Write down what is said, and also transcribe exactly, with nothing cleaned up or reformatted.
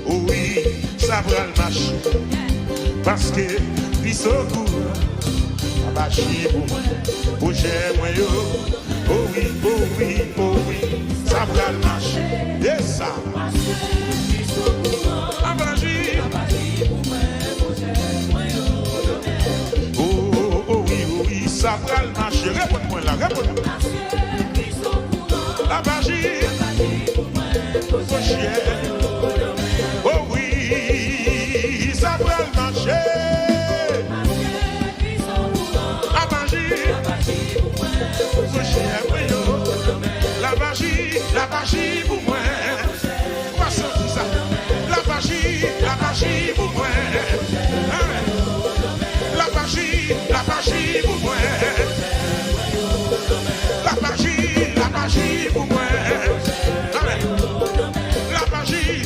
O wi, sa pral mache. Paske li so gou. Sa mache pou mwen. Pwojè mwen yo. O wi, o wi, o wi. Sa pral mache. E sa. Avanji. O, o, o wi, o wi. Sa pral mache. Reponn mwen la. Reponn mwen.